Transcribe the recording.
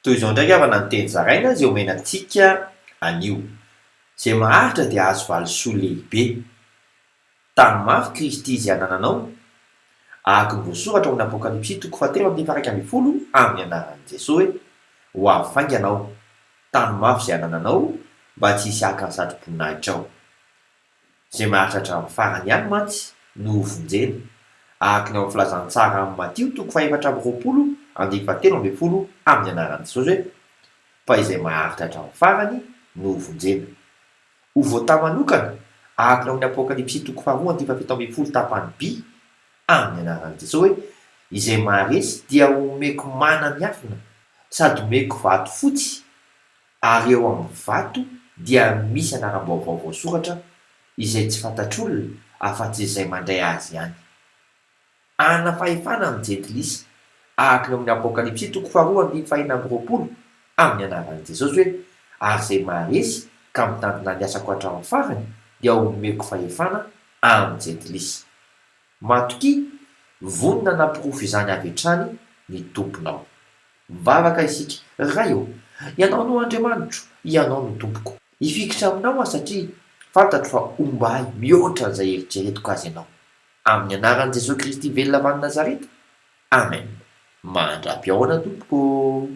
Toy izao indray havana ny teny zaraina izay omena antsika anio. Izay maharitra dia hahazo valisoa lehibe. Tano mafy Kristy izay anananao, araka ny voasoratra ao amin'ny Apokalypsy toko fahatelo andininy faha-11 amin'ny anaran'i Jesoa hoe, Ho avy faingana Aho. Tano mafy izay anananao mba tsy hisy haka ny satroboninahitra Izay maharitra hatramin'ny farany ihany mantsy no hovonjena, araka ny ao amin'ny Filazantsara amin'i Matio toko fahefatra amby roapolo andininy fahatelo ambin'ny folo amin'ny anaran'i Jesosy hoe, Fa izay maharitra hatramin'ny farany no hovonjena. Ho voatahy manokana, araka ny ao amin'ny Apokalypsy toko faharoa andininy fahafito ambin'ny folo tapany by, amin'ny anaran'i Jesosy hoe, Izay maharesy dia homeko mana miafina, sady homeko vato fotsy, Ary eo amin'ny vato dia misy anaram-baovao voasoratra izay tsy fantatr'olona afa-tsy izay mandray azy ihany. Hanana fahefana amin'ny jentilisa, araka ny ao amin'ny Apokalypsy toko faharoa andininy fahenina amby roapolo, amin'ny anaran'i Jesosy hoe, Ary izay maharesy ka mitandrina ny asako hatramin'ny farany dia homeko fahefana amin'ny jentilisa. Matokia, vonona hanaporofo izany avy hatrany ny Tomponao. Mivavaka isika, Ray ô, Ianao no Andriamanitro, Ianao no Tompoko. Hifikitra Aminao aho satria fantatro fa homba ahy mihoatra an'izay eritreretiko azy Ianao. Amin'ny anaran'i Jesoa Kristy velona avy any Nazareta. Amen. Mandra-pihaona tompoko ô.